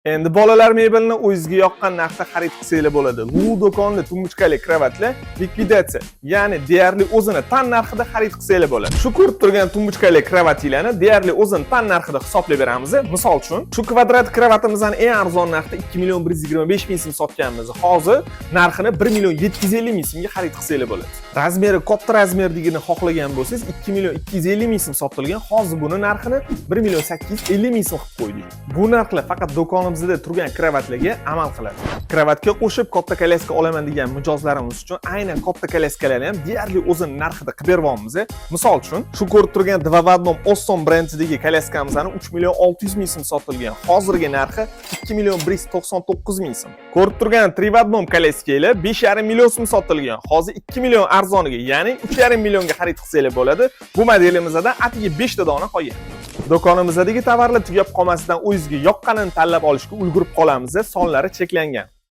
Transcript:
Endi bolalar mebelini o'zingizga yoqqan narxda xarid qilsanglar bo'ladi. Lu do'konida tumbuchkali kravatlar likvidatsiya, ya'ni deyarli o'zini tan narxida xarid qilsanglar bo'ladi. Shu ko'rib turgan tumbuchkali kravatinglarni deyarli o'zini tan narxida hisoblab beramiz. Misol uchun, shu kvadrat kravatimizni eng arzon narxda 2 million 125 ming so'm sotganmiz. Hozir narxini 1 million 750 ming so'mga xarid qilsanglar bo'ladi. Razmeri katta razmerdigini xohlagan bo'lsangiz, 2 million 250 ming so'm sotilgan. Hozir buni narxini 1 million 850 ming so'm qilib qo'ydik. Bu narxlar faqat do'konimizda turgan kravatlarga amal qiladi. Kravatga qo'shib katta kolyaska olaman degan mijozlarimiz uchun aynan katta kolyaskalarni ham deyarli o'zini narxida qilib beryapmiz. Misol uchun, shu ko'rib turgan 2 в одном Osson brendidagi kolyaskamizani 3 million 600 ming so'm sotilgan. Hozirgi narxi 2 million 199 ming so'm. Ko'rib turgan 3 в одном kolyaskalar 5,5 million so'm sotilgan. Hozir 2 million arzoniga, ya'ni 3,5 millionga xarid qilsanglar bo'ladi. Bu modelimizda atigi 5 ta dona qolgan. Do'konimizdagi tovarlar tugab qolmasidan o'zingizga yoqqanini tanlab olishga ulgurib qolamiz. Sonlari cheklangan.